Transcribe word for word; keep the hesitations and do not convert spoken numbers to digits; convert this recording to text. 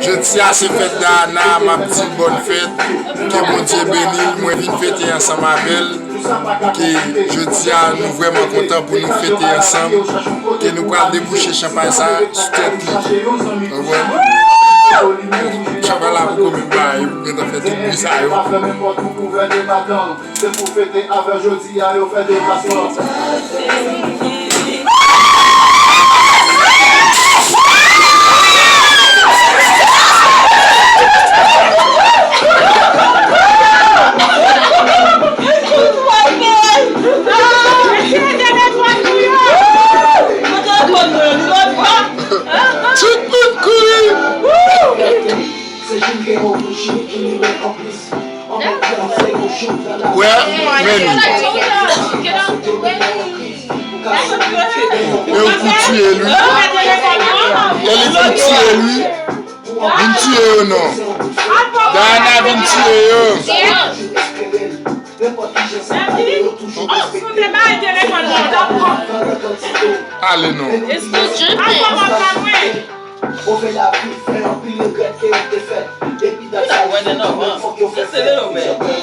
Jodi a se fèt Dayana, m ap di l bòn fèt, ke Bondye beni l, mwen vin fete ansanm avè l, ke jodi a nou vrèman kontan pou nou fete ansanm, ke nou pral debouche chanpay sa sou tèt li. Konprann? Chanpay la poko menm bay, ou gentan fè tout bri sa yo. Se pou fete avè jodi a, yo fè deplasman. Tout moun kouri! Wè, men li. E ou pou tiye li. E li pou tiye li. Vin tiye yo non. Dayana vin tiye yo. Ale non. It's still dripping. Move lavi fè anpil regrèt ke yo te fè. Depi dat sa rive, fòk yo fè fè.